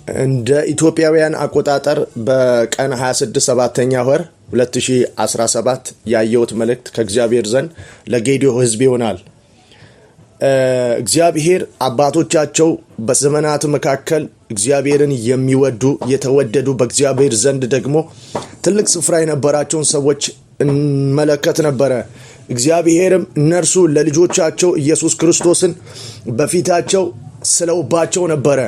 እንደ ኢትዮጵያውያን አቆጣጠር በቀን 26 7ኛ ወር 2017 ያየሁት መልእክት ከእግዚአብሔር ዘንድ ለጌዲዮ ሕዝብ ይሆናል። እግዚአብሔር አባቶቻቸው በዘመናት መካከል እግዚአብሔርን የሚወዱ፣ የተወደዱ፣ በእግዚአብሔር ዘንድ ደግሞ ትልቅ ስፍራ የነበራቸውን ሰዎች እንመለከት ነበረ። እግዚአብሔርም እነርሱ ለልጆቻቸው ኢየሱስ ክርስቶስን በፊታቸው ስለውባቸው ነበረ።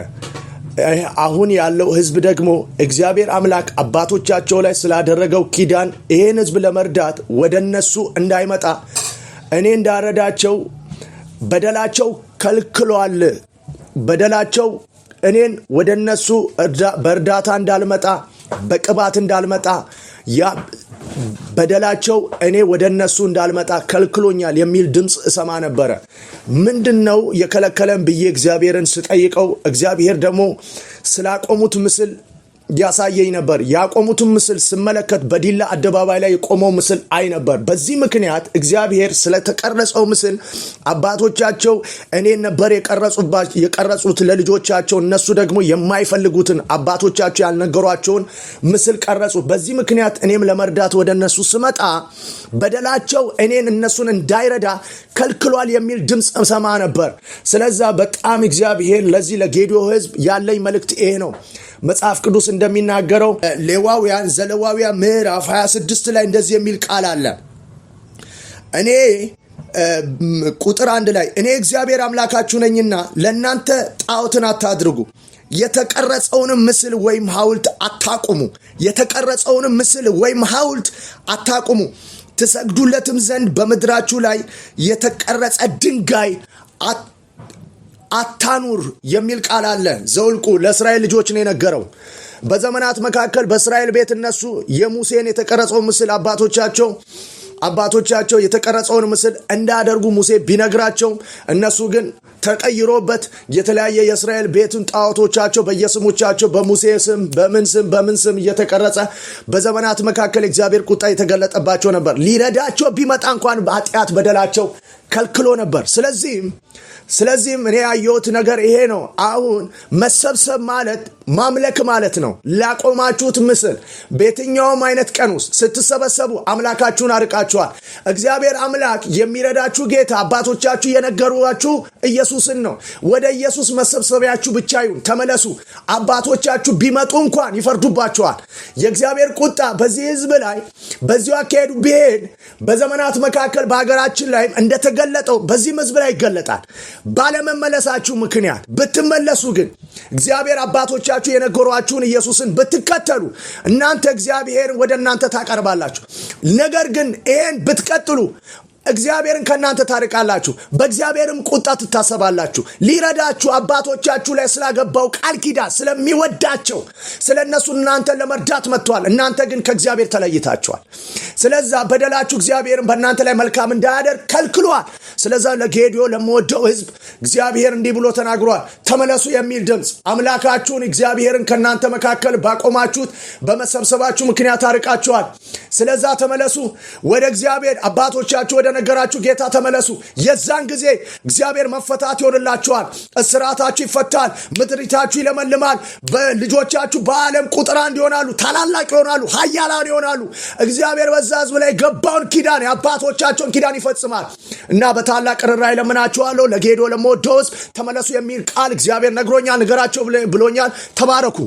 አሁን ያለው ህዝብ ደግሞ እግዚአብሔር አምላክ አባቶቻቸው ላይ ስላደረገው ኪዳን ይህን ህዝብ ለመርዳት ወደ እነሱ እንዳይመጣ፣ እኔ እንዳረዳቸው በደላቸው ከልክሏል። በደላቸው እኔን ወደ እነሱ በእርዳታ እንዳልመጣ፣ በቅባት እንዳልመጣ፣ ያ በደላቸው እኔ ወደ እነሱ እንዳልመጣ ከልክሎኛል የሚል ድምፅ እሰማ ነበረ። ምንድን ነው የከለከለን ብዬ እግዚአብሔርን ስጠይቀው እግዚአብሔር ደግሞ ስላቆሙት ምስል ያሳየኝ ነበር። ያቆሙትን ምስል ስመለከት በዲላ አደባባይ ላይ የቆመው ምስል አይ ነበር። በዚህ ምክንያት እግዚአብሔር ስለተቀረጸው ምስል አባቶቻቸው እኔን ነበር የቀረጹት ለልጆቻቸው፣ እነሱ ደግሞ የማይፈልጉትን፣ አባቶቻቸው ያልነገሯቸውን ምስል ቀረጹ። በዚህ ምክንያት እኔም ለመርዳት ወደ እነሱ ስመጣ በደላቸው እኔን እነሱን እንዳይረዳ ከልክሏል የሚል ድምፅ እሰማ ነበር። ስለዛ በጣም እግዚአብሔር ለዚህ ለጌዲዮ ሕዝብ ያለኝ መልእክት ይሄ ነው። መጽሐፍ ቅዱስ እንደሚናገረው ሌዋውያን ዘሌዋውያን ምዕራፍ 26 ላይ እንደዚህ የሚል ቃል አለ። እኔ ቁጥር 1 ላይ እኔ እግዚአብሔር አምላካችሁ ነኝና ለእናንተ ጣዖትን አታድርጉ፣ የተቀረጸውንም ምስል ወይም ሐውልት አታቁሙ። የተቀረጸውንም ምስል ወይም ሐውልት አታቁሙ። ትሰግዱለትም ዘንድ በምድራችሁ ላይ የተቀረጸ ድንጋይ አታኑር የሚል ቃል አለ። ዘውልቁ ለእስራኤል ልጆች ነው የነገረው። በዘመናት መካከል በእስራኤል ቤት እነሱ የሙሴን የተቀረጸው ምስል አባቶቻቸው የተቀረጸውን ምስል እንዳያደርጉ ሙሴ ቢነግራቸው እነሱ ግን ተቀይሮበት የተለያየ የእስራኤል ቤትን ጣዖቶቻቸው በየስሞቻቸው በሙሴ ስም፣ በምን ስም በምን ስም እየተቀረጸ በዘመናት መካከል እግዚአብሔር ቁጣ የተገለጠባቸው ነበር። ሊረዳቸው ቢመጣ እንኳን በኃጢአት በደላቸው ከልክሎ ነበር። ስለዚህም እኔ ያየሁት ነገር ይሄ ነው። አሁን መሰብሰብ ማለት ማምለክ ማለት ነው። ላቆማችሁት ምስል በየትኛውም አይነት ቀን ውስጥ ስትሰበሰቡ አምላካችሁን አርቃችኋል። እግዚአብሔር አምላክ የሚረዳችሁ ጌታ አባቶቻችሁ የነገሯችሁ ኢየሱስን ነው። ወደ ኢየሱስ መሰብሰቢያችሁ ብቻ ይሁን። ተመለሱ። አባቶቻችሁ ቢመጡ እንኳን ይፈርዱባችኋል። የእግዚአብሔር ቁጣ በዚህ ሕዝብ ላይ በዚሁ አካሄዱ ቢሄድ በዘመናት መካከል በሀገራችን ላይም እንደተገለጠው በዚህም ሕዝብ ላይ ይገለጣል። ባለመመለሳችሁ ምክንያት ብትመለሱ ግን፣ እግዚአብሔር አባቶቻችሁ የነገሯችሁን ኢየሱስን ብትከተሉ እናንተ እግዚአብሔርን ወደ እናንተ ታቀርባላችሁ። ነገር ግን ይሄን ብትቀጥሉ እግዚአብሔርን ከእናንተ ታርቃላችሁ፣ በእግዚአብሔርም ቁጣ ትታሰባላችሁ። ሊረዳችሁ አባቶቻችሁ ላይ ስላገባው ቃል ኪዳን ስለሚወዳቸው ስለ እነሱ እናንተን ለመርዳት መጥተዋል። እናንተ ግን ከእግዚአብሔር ተለይታችኋል። ስለዛ በደላችሁ እግዚአብሔርን በእናንተ ላይ መልካም እንዳያደርግ ከልክሏል። ስለዛ ለጌዲዮ ለምወደው ሕዝብ እግዚአብሔር እንዲህ ብሎ ተናግሯል። ተመለሱ የሚል ድምፅ፣ አምላካችሁን እግዚአብሔርን ከእናንተ መካከል ባቆማችሁት በመሰብሰባችሁ ምክንያት አርቃችኋል። ስለዛ ተመለሱ ወደ እግዚአብሔር፣ አባቶቻችሁ ወደ ነገራችሁ ጌታ ተመለሱ። የዛን ጊዜ እግዚአብሔር መፈታት ይሆንላችኋል። እስራታችሁ ይፈታል። ምድሪታችሁ ይለመልማል። ልጆቻችሁ በዓለም ቁጥር አንድ ይሆናሉ። ታላላቅ ይሆናሉ። ኃያላን ይሆናሉ። እግዚአብሔር በዛ ሕዝብ ላይ ገባውን ኪዳን፣ የአባቶቻቸውን ኪዳን ይፈጽማል እና በታላቅ ርኅራኄ እለምናችኋለሁ። ለጌዶ ለምወደው ሕዝብ ተመለሱ የሚል ቃል እግዚአብሔር ነግሮኛል። ንገራቸው ብሎኛል። ተባረኩ።